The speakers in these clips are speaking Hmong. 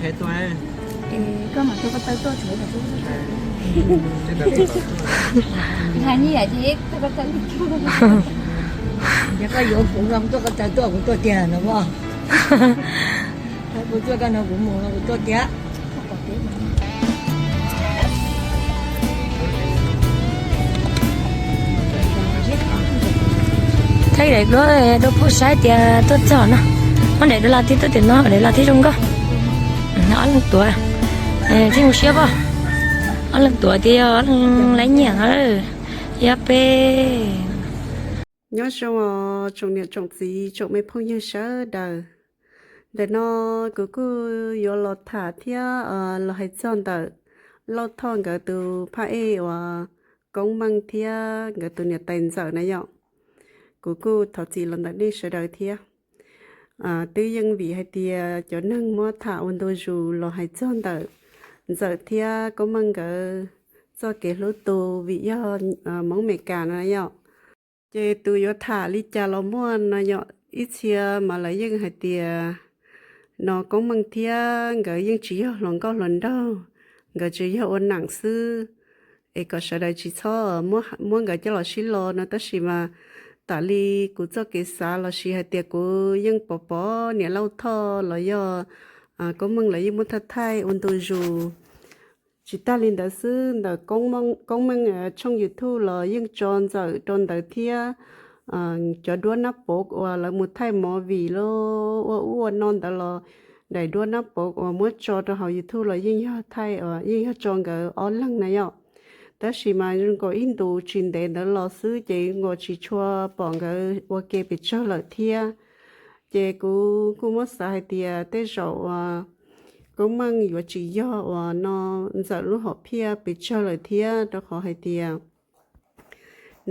Koj mam tuaj ko taw tuaj, tsuav kom tuaj ko taw tuaj. Hais nyiaj ces tuaj ko taw tuaj. Yog koj yuav kuv no kuv tuaj ko taw tuaj, kuv tuaj tiag no mas. Kuv tuaj koj no kuv mus no kuv tuaj tiag. Thaij daim duab rau phooj saib tias tuaj txog no. Muab daim duab las tib tuaj tim no, daim las tib zoo nkauj. Ob leeg tuav, tsis zoo siab pob. Ob leeg tuav tias yog ob leeg laib nyiaj no. Yog peb. Nyob zoo os tsoom niam tsoom txiv tsoom me phooj ywg sawv daws. Ntawm no kuv kuj yuav los tham thiab los hais txog ntawm Lauj Thoj nkawd tus phab ej uas Koob Meej thiab nkawd tus niam tais Ntxawm na yom. Kuv kuj thov txim los ntawm nej sawv daws thiab. Twb yeej vim hais tias cov neeg muab tham ua ntu zus los hais txog ntawm Ntxawm thiab Koob Meej nkawd txoj kev hlub tus vim yog Hmoob Amelikas no na yom. Ces tus yuav tham li cas los muaj no yom, ib txhia mas lawv yeej hais tias no Koob Meej thiab nkawd yeej tsis yog hluas nkauj hluas nraug, nkawd tsuas yog ua neej xwb, es kom sawv daws tsis txhob muab nkawd coj los sib lo no. Tab sis mas tam li kuv txoj kev xav los sis hais tias kuv yeej pom pom niam Lauj Thoj los yog Koob Meej lawv yeej muab thaij thaij ua ntu zus. Tsis tag li ntawd xwb, ntawm Koob Meej tshooj YouTube los yeej tso Ntxawm rau ntawd thiab. Cov duab nab pov uas lawv mus thaij movie los ua ub ua no ntawd los daim duab nab pov uas muab tso rau hauv YouTube los yeej yog thaij, yeej yog tso nkawd ob leeg na yom. Tab sis mas zoo nkaus ib ntus tsis ntev ntawd los xwb ces nkaus tsis tshua pom nkawd ua ke pes tsawg lawm thiab. Ces kuv kuj muab xav hais tias tej zaum uas Koob Meej yuav tsis yog uas no Ntxawm lub hom phiaj pes tsawg lawm thiab, rau qhov hais tias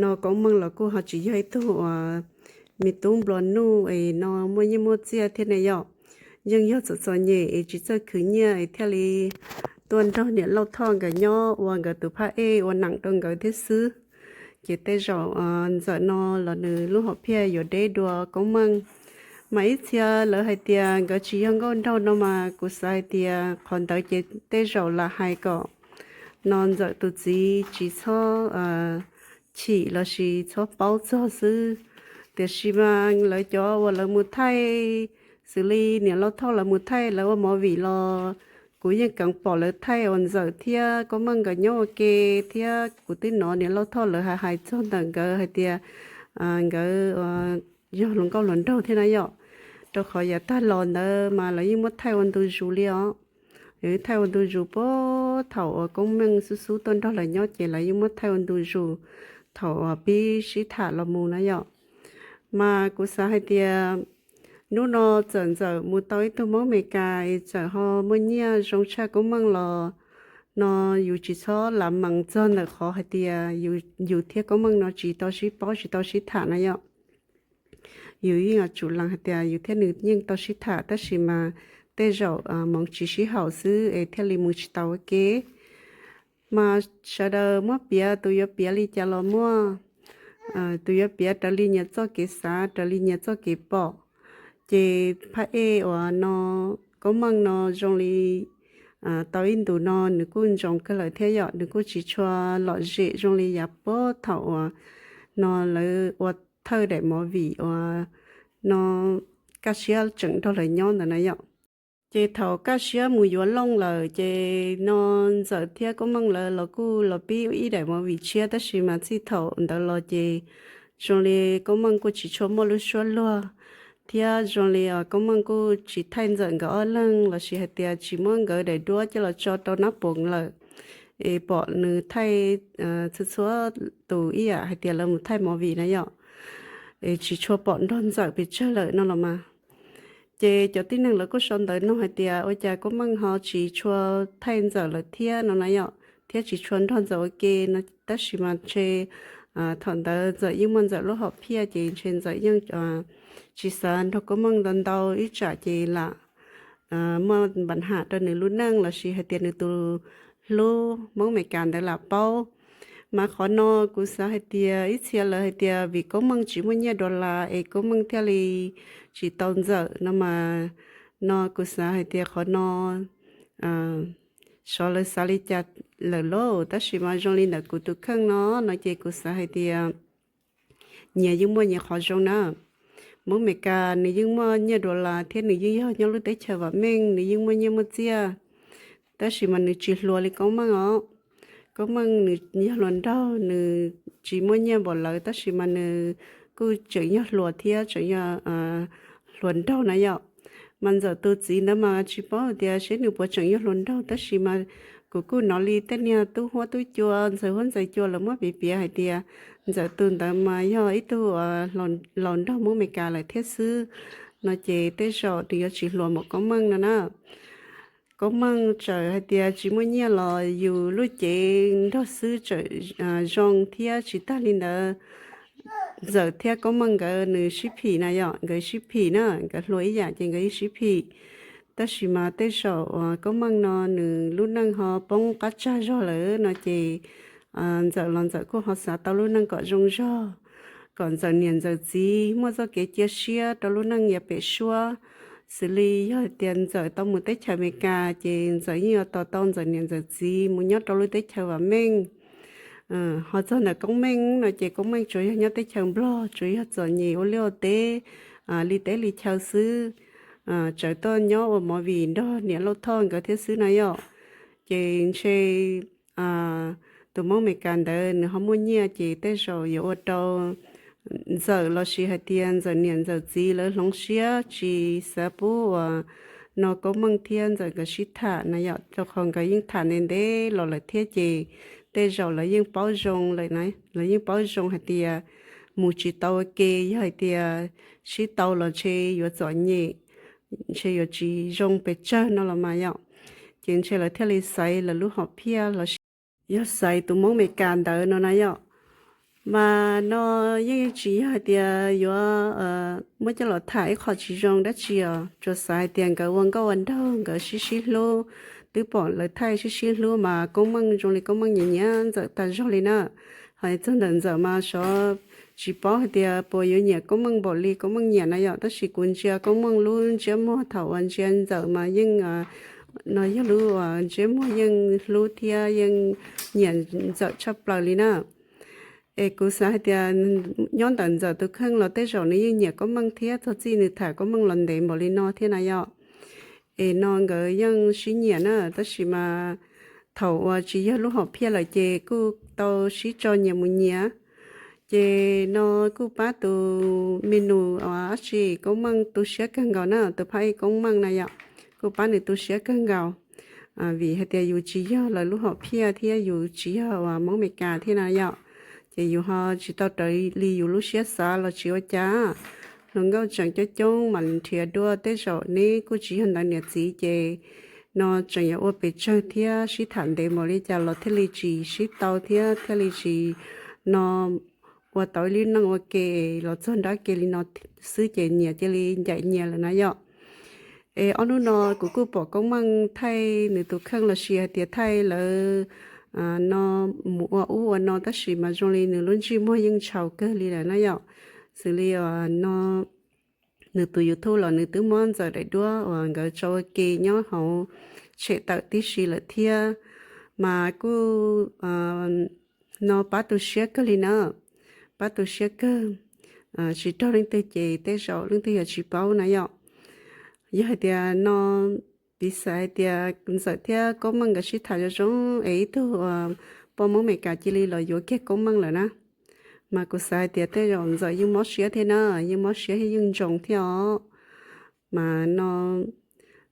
no Koob Meej los kuj ho tsis yog ib tug uas me tub nplua nuj es no muaj nyiaj muaj txiaj thiab ne yom. Yeej yog txom txom nyem es tsis txawj khwv nyiaj es thiaj li tuaj nrog niam Lauj Thoj nkawd nyob ua nkawd tus phab ej ua neej rau nkawd thiab xwb. Ces tej zaum Ntxawm no los nws lub hom phiaj yuav deb dua Koob Meej. Mas ib txhia lawv hais tias nkawd tsis yog nkauj nraug no mas kuv xav hais tias qhov ntawd ces tej zaum lam hais kom no Ntxawm tus txiv tsis txhob chim los sis txhob paub txog xwb. Tiam sis mas lawv cov uas lawv mus thaij, xws li niam Lauj Thoj lawv mus thaij lawv ua movie los kuv yeej keev pom lawv thaij uas Ntxawm thiab Koob Meej nkawd nyob ua ke thiab kuv twb hnov niam Lauj Thoj lawv hais hais txog ntawm nkawd hais tias nkawd yog hluas nkauj hluas nraug thiab na yom. Rau qhov yav tag los ntawd mas lawv yeej muab thaij ua ntu zus li os. Lawv thaij ua ntu zus puag thaum uas Koob Meej xub xub tuaj nrog lawv nyob ces lawv yeej muab thaij ua ntu zus thaum uas pib sib tham los mus na yom. Mas kuv xav hais tias hnub no txawm Ntxawm mus tau ib tug Hmoob Amelikas es txawm ho muaj nyiaj zoo tshaj Koob Meej los no yus tsis txhob lam mees txog ntawm qhov hais tias yus thiab Koob Meej no tsis tau sib paub tsis tau sib tham na yom. Yus yeej yuav tsum lees hais tias yus thiab nws yeej tau sib tham tab sis mas tej zaum hmoov tsis sib haum xwb es thiaj li mus tsis tau ua ke. Mas sawv daws muab piav, tus yuav piav li cas los muaj, tus yuav piav raws li nyias txoj kev xav, raws li nyias txoj kev pom. Ces phab ej uas no Koob Meej no zoo li tau ib ntus no nws kuj ntsoov kawg lawm thiab yom, nws kuj tsis tshua lom zem zoo li yav puag thaum uas no lawv ua thawj daim movie uas no Kaj Siab tseem nrog lawv nyob ntawd na yom. Ces thaum Kaj Siab mus yuav Looj lawm ces no Ntxawm thiab Koob Meej lawv los kuj los pib ib daim movie tshiab tab sis mas txij thaum ntawd los ces zoo li Koob Meej kuj tsis tshua muaj lub suab luag thiab zoo li Koob Meej kuj tsis thaij Ntxawm nkawd ob leeg los sis hais tias tsis muab nkawd daim duab coj los tso rau nab poos lawm. Es pom nws thaij txhua txhua tus ib yam hais tias lawv mus thaij movie na yom, es tsis tshua pom nrog Ntxawm pes tsawg lawm no los mas. Ces cov tib neeg lawv kuj sau ntawv nug hais tias ua cas Koob Meej ho tsis tshua thaij Ntxawm lawm thiab no na yom, thiab tsis tshua nrog Ntxawm ua ke no tab sis mas ntshe thaum ntawd Ntxawm yeej muaj Ntxawm lub hom phiaj ces ntshe Ntxawm yeej tsis xav nrog Koob Meej ntau ntau ib tsam ces lam muaj npa ham rau nws lub neej los sis hais tias nws tus hlub Hmoob Amelikas ntawd lam paub. Mas qhov no kuv xav hais tias ib txhia lawv hais tias vim Koob Meej tsis muaj nyiaj dollar es Koob Meej thiaj li tsis tau Ntxawm no mas, no kuv xav hais tias qhov no xyov lawv xav li cas lawm lauj, tab sis mas zoo li ntawm kuv tus kheej no, no ces kuv xav hais tias nyias yeej muaj nyias qhov zoo na. Hmoob Amelikas nws yeej muaj nyiaj dollar thiab nws yeej yog nyob lub teb chaws vam meej, nws yeej muaj nyiaj muaj txiaj, tab sis mas nws tsis hluas li Koob Meej os. Koob Meej nws yog hluas nraug, nws tsis muaj nyiaj npaum lawv, tab sis mas nws kuj tseem yog hluas thiab tseem yog hluas nraug na yom. Mas Ntxawm tus txiv ntawd mas tsis paub tias seb nws puas tseem yog hluas nraug, tab sis mas kuv kuj hnov li tej niag tub huab tub cua, ntxhais huab ntxhais cua lawv muab piav piav hais tias Ntxawm tus ntawd mas yog ib tug laus nraug Hmoob Amelikas lawm thiab xwb, no ces tej zaum nws yuav tsis hluas npaum Koob Meej no na. Koob Meej txawm hais tias tsis muaj nyiaj los yus lub cev nrog xwb txawm zoo thiab. Tsis tag li ntawd, Ntxawm thiab Koob Meej nkawd nws sib phim na yom, nkawd sib phim na, nkawd hluas ib yam ces nkawd yeej sib phim. Tab sis mas tej zaum uas Koob Meej no nws lub neej ho poob qab tsag zog lawm no ces Ntxawm los Ntxawm kuj ho xav tau lub neej kom zoo zog, kom Ntxawm niam Ntxawm txiv muaj txoj kev cia siab rau lub neej yav pem suab. Xws li yog tias Ntxawm tau mus teb chaws Amelikas ces Ntxawm yeej yuav tos tau Ntxawm niam Ntxawm txiv mus nyob rau lub teb chaws vam meej. Ho txog ntawm Koob Meej no ces Koob Meej tsuas yog nyob teb chaws Nplog, tsuas yog txom nyem ua liaj ua teb li teb li chaw xwb, tsuas tuaj nyob ua movie nrog niam Lauj Thoj nkawd thiab xwb na yom. Ces ntshe tus Hmoob Amelikas ntawd nws ho muaj nyiaj ces tej zaum yuav ua rau Ntxawm lossis hais tias Ntxawm niam Ntxawm txiv lawv hloov siab tsis xav pub uas no Koob Meej thiab Ntxawm nkawd sib tham na yom, rau qhov nkawd yeej tham ntev ntev los lawm thiab ces tej zaum lawv yeej paub zoo lawm, lawv yeej paub zoo hais tias mus tsis tau ua ke, yog hais tias sib tau los ntshe yuav txom nyem, ntshe yuav tsis zoo pes tsawg no los mas yom. Ces ntshe lawv thiaj li xaiv lawv lub hom phiaj los sis yog xaiv tus Hmoob Amelikas ntawd no na yom. Mas no yeej tsis yog hais tias yuav muab coj los tham ib qho tsis zoo dab tsi os, tsuas xav hais tias nkawd ua nkauj ua nraug nkawd sib sib hlub, twb pom lawv thaij sib sib hlub mas Koob Meej zoo li Koob Meej nyiam nyiam Ntxawm tag zog li na. Ho txog ntawm Ntxawm mas xyov tsis paub hais tias puas yuav nyiam Koob Meej npaum li Koob Meej nyiam na yom, tab sis kuv ntsia Koob Meej lub ntsiab muag thaum uas ntsia Ntxawm mas yeej no yog lub ntsiab muag yeej hlub thiab yeej nyiam Ntxawm tshaj plaws li na. Es kuv xav hais tias nyob ntawm Ntxawm tus kheej los tej zaum nws yeej nyiam Koob Meej thiab, txog txij nws tham Koob Meej los ntev npaum li no thiab na yom. Es no nkawd yeej sib nyiam na, tab sis mas thaum uas tsis yog lub hom phiaj lawm ces kuj tau sib tso nyias mus nyias. Ces no kuj pab tus me nus dab tsi Koob Meej tu siab kawg nkaus na, tus phab ej Koob Meej na yom, kuj pab nws tu siab kawg nkaus. Vim hais tias yus tsis yog lawv lub hom phiaj thiab yus tsis yog uas Hmoob Amelikas thiab na yom, ces yus ho tsis tau raws li yus lub siab xav los tsis ua cas. Hluas nkauj tseem coob coob mas nrhiav dua, tej zaum neb kuj tsis yog ntawv niam txiv ces no tseem yuav ua pes tsawg thiab sib tham ntev npaum li cas los thiaj li tsis sib tau thiab thiaj li tsis no ua tau ib lub neej ua ke los txog nrab ke li no xwb ces nyias cia li ncaim nyias lawm na yom. Es ob hnub no kuv kuj pom Koob Meej thaij nws tus kheej los sis hais tias thaij lawv no mus ua ub ua no tab sis mas zoo li nws lub ntsej muag yeej ntshau kawg li lawm na yom. Xws li no nws tus YouTube los nws twb muab Ntxawm daim duab uas nkawd tso ua ke nyob hauv tshem tawm tib si lawm thiab. Mas kuj no pab tu siab kawg li na, pab tu siab kawg. Tsis raug leej twg ces tej zaum leej twg yuav tsis paub na yom. Yog hais tias no piv xam hais tias Ntxawm thiab Koob Meej nkawd sib tham zoo zoo es ib tug poj Hmoob Amelikas cia li los yuav kiag Koob Meej lawm na, mas kuv xav hais tias tej zaum Ntxawm yeej mob siab thiab na, yeej mob siab thiab yeej ntsoov thiab os. Mas no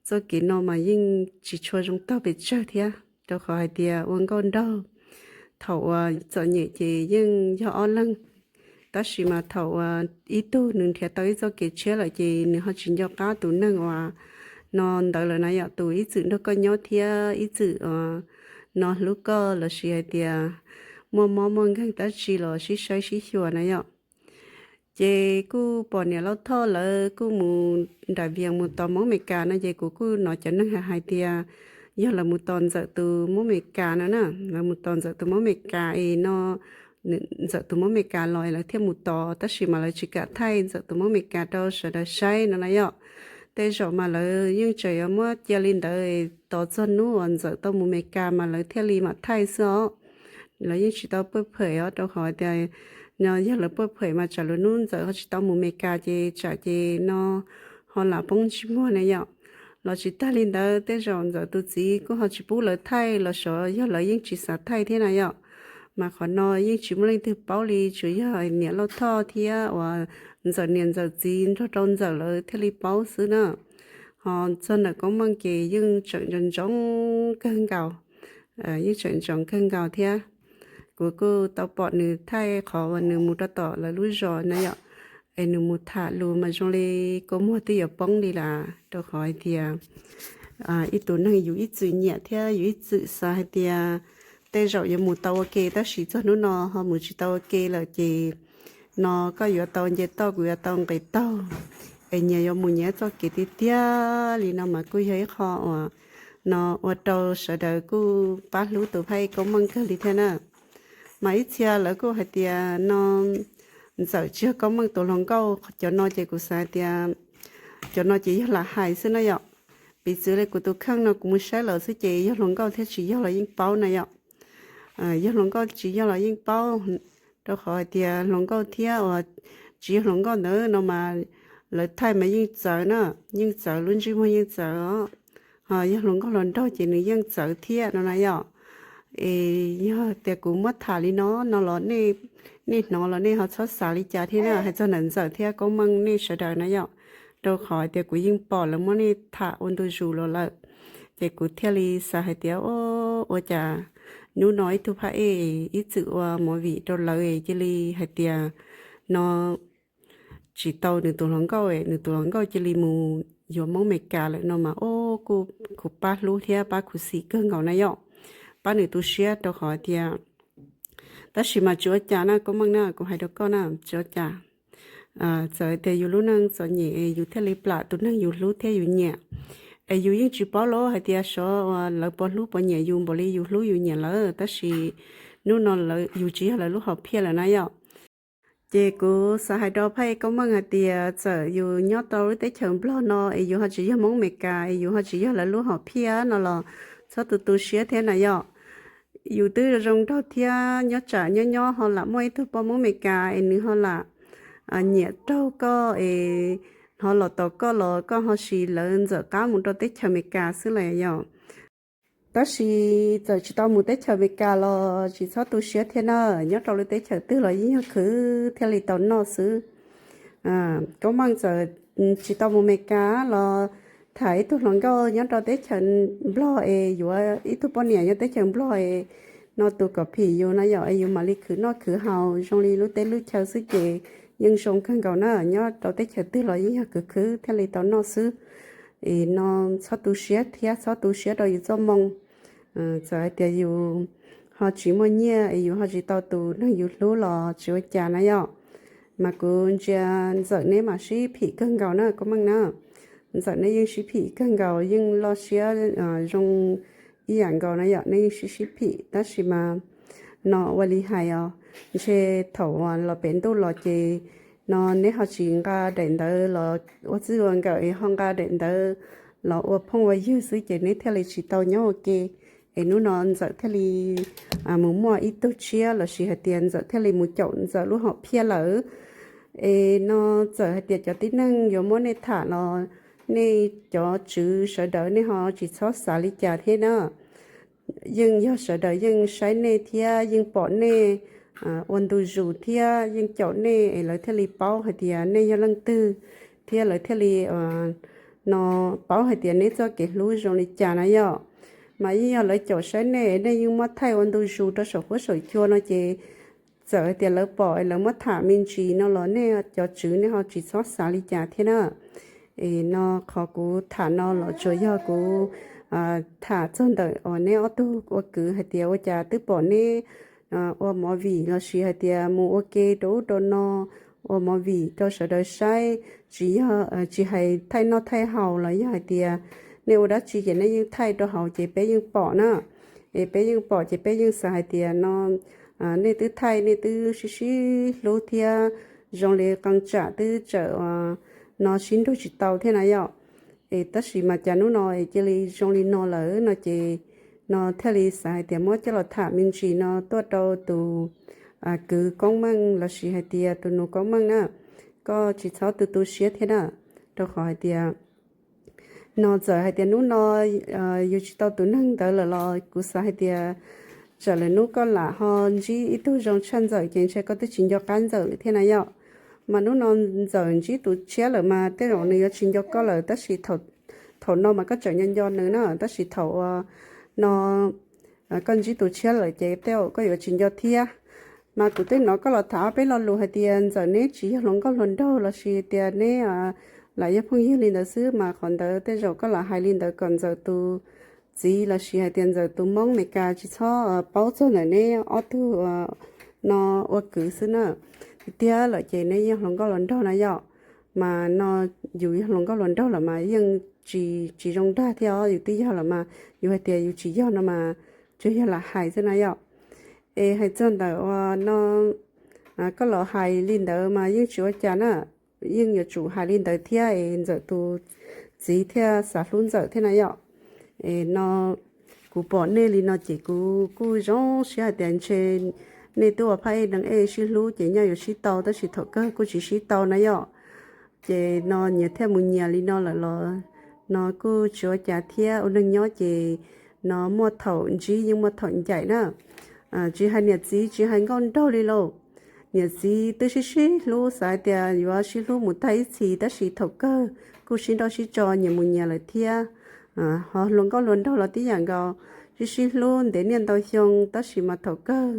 txoj kev no mas yeej tsis tshua zoo tog pes tsawg thiab, rau qhov hais tias ua nkauj nraug thaum uas txom nyem ces yeej yog ob leeg, tab sis mas thaum uas ib tug nws nrhiav tau ib txoj kev tshiab lawm ces nws ho tsis nco qab tus neeg uas no ntawd lawm na yom, tus ib txwm nrog koj nyob thiab ib txwm no hlub koj los sis hais tias muaj mob muaj nkeeg dab tsi los sib saib sib xyuas na yom. Ces kuj pom niam Lauj Thoj lawv kuj mus nram Vias mus tos Hmoob Amelikas no ces kuv kuj hnov cov neeg hais hais tias yog lawv mus tos Ntxawm tus Hmoob Amelikas no na, lawv mus tos Ntxawm tus Hmoob Amelikas es no Ntxawm tus Hmoob Amelikas los lawv thiaj mus tos, tab sis mas lawv tsis kam thaij Ntxawm tus Hmoob Amelikas rau sawv daws saib no na yom. Tej zaum mas lawv yeej tseem yuav muab cia li ntawd tos txog hnub uas Ntxawm tau mus Meskas mas lawv thiaj li mam thaij xwb os. Lawv yeej tsis tau pawj phem os, rau qhov tias no yog lawv pawj phem mas tsam lwm hnub Ntxawm ho tsis tau mus Meskas ces tsam ces no ho lam poob ntsej muag na yom. Los tsis tag li ntawd, tej zaum Ntxawm tus txiv kuj ho tsis pub lawv thaij los xyov yog lawv yeej tsis xav thaij thiab na yom. Mas qhov no yeej tsis muaj leej twg paub li, tsuas yog niam Lauj Thoj thiab uas Ntxawm niam Ntxawm txiv nrog rau Ntxawm lawv thiaj li paub xwb na. Ho txog ntawm Koob Meej ces yeej tseem ntsoov ntsoov kawg nkaus, yeej tseem ntsoov kawg nkaus thiab. Kuv kuj tau pom nws thaij qhov uas nws mus rau tom lawv lub zos na yom, es nws mus tham lus mas zoo li kua muag twb yuav poob li lawm, rau qhov hais tias ib tug neeg yus ib txwm nyiam thiab yus ib txwm xav hais tias tej zaum yuav mus tau ua ke, tab sis txog hnub no ho mus tsis tau ua ke lawm ces no koj yuav tau nce toj, kuv yuav tau nqis taug, es nyias yuav mus nyias txoj kev tiag tiag li no mas kuj yog ib qho uas no ua rau sawv daws kuj pab hlub tus phab ej Koob Meej kawg li thiab na. Mas ib txhia lawv kuj hais tias no Ntxawm tsis yog Koob Meej tus hluas nkauj, cov no ces kuv xav hais tias cov no ces yog lam hais xwb na yom. Piv txwv li kuv tus kheej no kuv mus saib lawm xwb ces yog hluas nkauj thiab tsis yog los yeej paub na yom. Yog hluas nkauj tsis yog los yeej paub, rau qhov hais tias hluas nkauj thiab uas tsis yog hluas nkauj ntawd no mas lawv thaij mas yeej txawv na, yeej txawv, lub ntsej muag yeej txawv os. Ho yog hluas nkauj hluas nraug ces nws yeej txawv thiab no na yom. Es yog tias kuv muab tham li no no los nej hnov los nej ho txhob xav li cas thiab na, hais txog ntawm Ntxawm thiab Koob Meej nej sawv daws na yom. Rau qhov tias kuv yeej pom lawv muab nej tham ua ntu zus los lawm, ces kuv thiaj li xav hais tias ua cas hnub no ib tug phab ej ib txwm ua movie rau lawv cia li hais tias no tsis tau nws tus hluas nkauj, nws tus hluas nkauj cia li mus yuav Hmoob Meskas lawm no mas o, kuj khuv pab hlub thiab pab khuv xim kawg nkaus na yom. Pab nws tu siab rau qhov tias, tab sis mas tsis ua cas na Koob Meej na, kuv hais rau koj na, tsis ua cas. Txawm tias yus lub neej txom nyem es yus thiaj li plam tus neeg yus hlub thiab yus nyiam, es yus yeej tsis paub los hais tias xyov lawv puas hlub puas nyiam yus npaum li yus hlub yus nyiam lawm, tab sis hnub no yus tsis yog lawv lub hom phiaj lawm na yom. Ces kuv xav hais rau phab ej Koob Meej hais tias txawm yus nyob rau lub teb chaws Nplog no es yus ho tsis yog Hmoob Meskas es yus ho tsis yog lawv lub hom phiaj no los txhob tu tu siab thiab na yom. Yus twb zoo nraug thiab nyob tsam nyob nyob ho lam muaj ib tug poj Hmoob Meskas es nws ho lam nyiam raug koj es ho los tos koj los koj ho sis lawv Ntxawm qab mus rau teb chaws Amelikas xwb lawm yom. Tab sis txawm tsis tau mus teb chaws Amelikas los tsis txhob tu siab thiab na, nyob rau lub teb chaws twg los yeej yog khwv thiaj li tau noj xwb. Koob Meej txawm tsis tau mus Amelikas los tham ib tug hluas nkauj nyob rau teb chaws Nplog es yuav ib tug poj niam nyob teb chaws Nplog es no tus kom phim yus na yom, es yus mam li khwv noj khwv haus zoo li lub teb lub chaw xwb ces yeej zoo kawg nkaus na, nyob rau teb chaws twg los yeej yog khwv khwv thiaj li tau noj xwb. Es no txhob tu siab thiab txhob tu siab rau yus txoj moo. Txawm hais tias yus ho tsis muaj nyiaj es yus ho tsis tau tus neeg yus hlub los tsis ua cas na yom. Mas kuv ntsia Ntxawm neb mam sib phim kawg nkaus na Koob Meej na. Ntxawm neb yeej sib phim kawg nkaus, yeej loj siab zoo ib yam nkaus na yom, neb yeej sib sib phim tab sis mas no ua li hais os, ntshe thaum los pem ntuj los ces no neb ho tsis nqa daim ntawv los ua txij ua nkawm es ho nqa daim ntawv los ua phooj ua ywg xwb ces neb thiaj li tsis tau nyob ua ke. Es hnub no Ntxawm thiaj li mus muaj ib tug tshiab lossis hais tias Ntxawm thiaj li mus caum Ntxawm lub hom phiaj lawm. Es no txawm hais tias cov tib neeg yuav muab nej tham los nej cov tswv sawv daws nej ho tsis txhob xav li cas thiab na. Yeej yog sawv daws yeej saib nej thiab yeej pom nej ua ntu zus thiab yeej caum nej es lawv thiaj li paub hais tias nej yog leej twg thiab lawv thiaj li no paub hais tias neb txoj kev hlub zoo li cas na yom. Mas yeej yog lawv caum saib nej, nej yeej muab thaij ua ntu zus rau saum huab saum cua no ces txawm hais tias lawv pom es lawv muab tham me ntsis no los nej cov tswv nej ho tsis txhob xav li cas thiab na. Es no qhov kuv tham no los tsuas yog kuv tham txog ntawm uas neb ob tug ua kwv hais tias ua cas twb pom neb ua movie lossis hais tias mus ua ke rau ub rau no, ua movie rau sawv daws saib, tsis yog tsis hais thaij noj thaij haus los yog hais tias nej ua dab tsi ces nej yeej thaij rau hauv ces peb yeej pom na. Es peb yeej pom ces peb yeej xav hais tias no nej twb thaij nej twb sib sib hlub thiab zoo li qee tsam twb tsawm no sib nrug tsis tau thiab na yom. Es tab sis mas cas hnub no es cia li zoo li no lawm no ces no thiaj li xav hais tias muab coj los tham me ntsis no tuaj rau tus kwv Koob Meej lossis hais tias tus nus Koob Meej na, koj tsis txhob tu tu siab thiab na, rau qhov hais tias no txawm hais tias hnub no yus tsis tau tus neeg ntawd lawm los kuv xav hais tias tsam lwm hnub koj lam ho ntsib ib tug zoo tshaj Ntxawm ces ntshe koj twb tsis nco qab Ntxawm lawm thiab na yom. Mas hnub no Ntxawm ntsib tus tshiab lawm mas tej zaum nws yuav tsis nco koj lawm, tab sis thaum no mas koj tseem nco nco nws na, tab sis thaum uas no koj ntsib tus tshiab lawm ces tej zaum koj yuav tsis nco thiab. Mas kuv twb hnov koj los tham ob peb lo lus hais tias Ntxawm neb tsis yog hluas nkauj hluas nraug lossis tias neb lam yog phooj ywg li ntawd xwb, mas qhov ntawd tej zaum koj lam hais li ntawd kom Ntxawm tus txiv lossis hais tias Ntxawm tus Hmoob Meskas tsis txhob paub txog ntawm neb ob tug no ua kwv xwb na. Tiag tiag lawm ces neb yog hluas nkauj hluas nraug na yom. Mas no yus yog hluas nkauj hluas nraug lawm mas yeej tsis tsis zoo dag thiab os, yus twb yog lawm mas yus hais tias yus tsis yog no mas tsuas yog lam hais xwb na yom. Es hais txog ntawm uas no koj los hais li ntawd mas yeej tsis ua cas na, yeej yuav tsum hais li ntawd thiab es Ntxawm tus txiv thiaj xav hlub Ntxawm thiab na yom. Es no kuv pom nej li no ces kuv kuj zoo siab hais tias ntshe nej twb ua phab ej neeg ej sib hlub ces nyaj yuav sib tau, tab sis thaum kawg kuj tsis sib tau na yom. Ces no nyias thiaj mus nyias li no lawm los no kuj tsis ua cas thiab, ua neeg nyob ces no muaj thaum ntsib yeej muaj thaum ncaim na. Tsis hais niam txiv tsis hais nkauj nraug li lauj, niam txiv twb sib sib hlub xav tias yuav sib hlub mus tag ib txhis, tab sis thaum kawg kuj sib nrauj sib tso nyias mus nyias lawm thiab. Ho hluas nkauj hluas nraug los tib yam nkaus, sib sib hlub ntev niaj ntau xyoo tab sis mas thaum kawg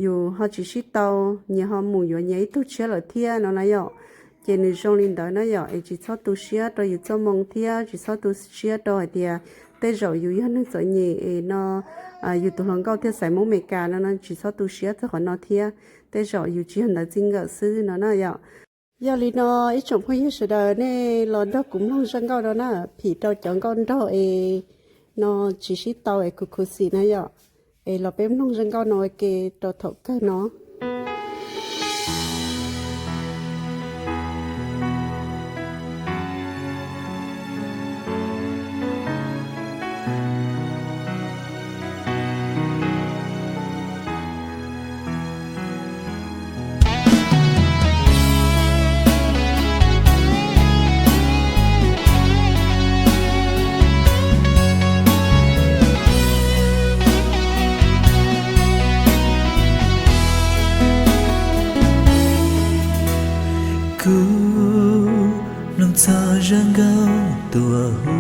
yus ho tsis sib tau, nyias ho mus yuav nyias ib tug tshiab lawm thiab no na yom. Ces nws zoo li ntawd na yom, es tsis txhob tu siab rau yus txoj moo thiab tsis txhob tu siab rau hais tias tej zaum yus yog neeg txom nyem es no yus tus hluas nkauj thiaj xaiv Hmoob Meskas no no, tsis txhob tu siab txog qhov no thiab, tej zaum yus tsis yog ntawd txij nkawm xwb no na yom. Yog li no ib tsoom phooj ywg sawv daws nej los nrog kuv mloog zaj nkauj no na, phim rau cov nkauj nraug es no tsis sib tau es khuv khuv xim na yom. Es los peb mloog zaj nkauj no ua ke rau thaum kawg no. Kuv mloog txog zaj nkauj tuam hu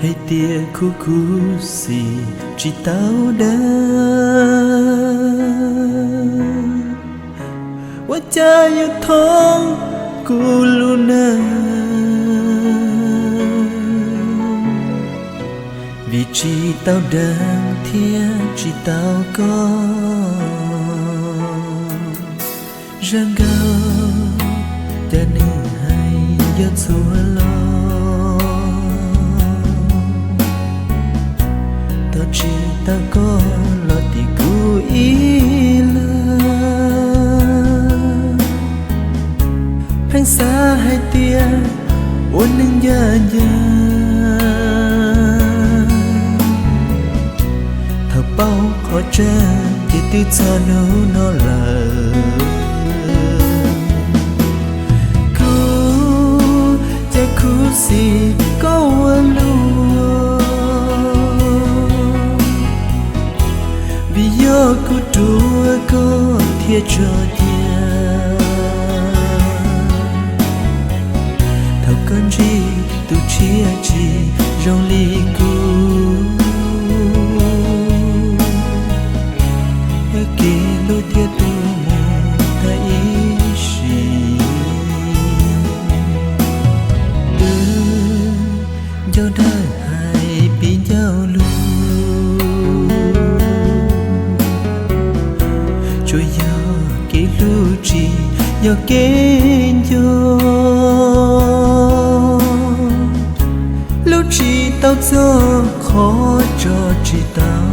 hais tias khuv khuv xim tsis tau dawb, ua cas yuav thoob kuv lub neej, vim tsis tau deev thiab tsis tau koj. Zaj nkauj cas nws hais yog txhua lo, tau tsis tau koj los tim kuv ib leeg. Pheej xav hais tias ua neeg ncaj ncees, thaum paub qhov tseeb ces twb txog hnub no lawm. Kuv cas khuv xim koj ua luaj, vim yog kuv ruam koj thiaj tso cia. Thaum koj ntsib tus tshiab tsis zoo li kuv, kev hlub thiaj tu mus tag ib sim. Wb ncauj dawb hais pib ncauj lug, tsuas yog kev hlub tsis yog kev nco. Hlub tsis tau txog qhov tso tsis tau,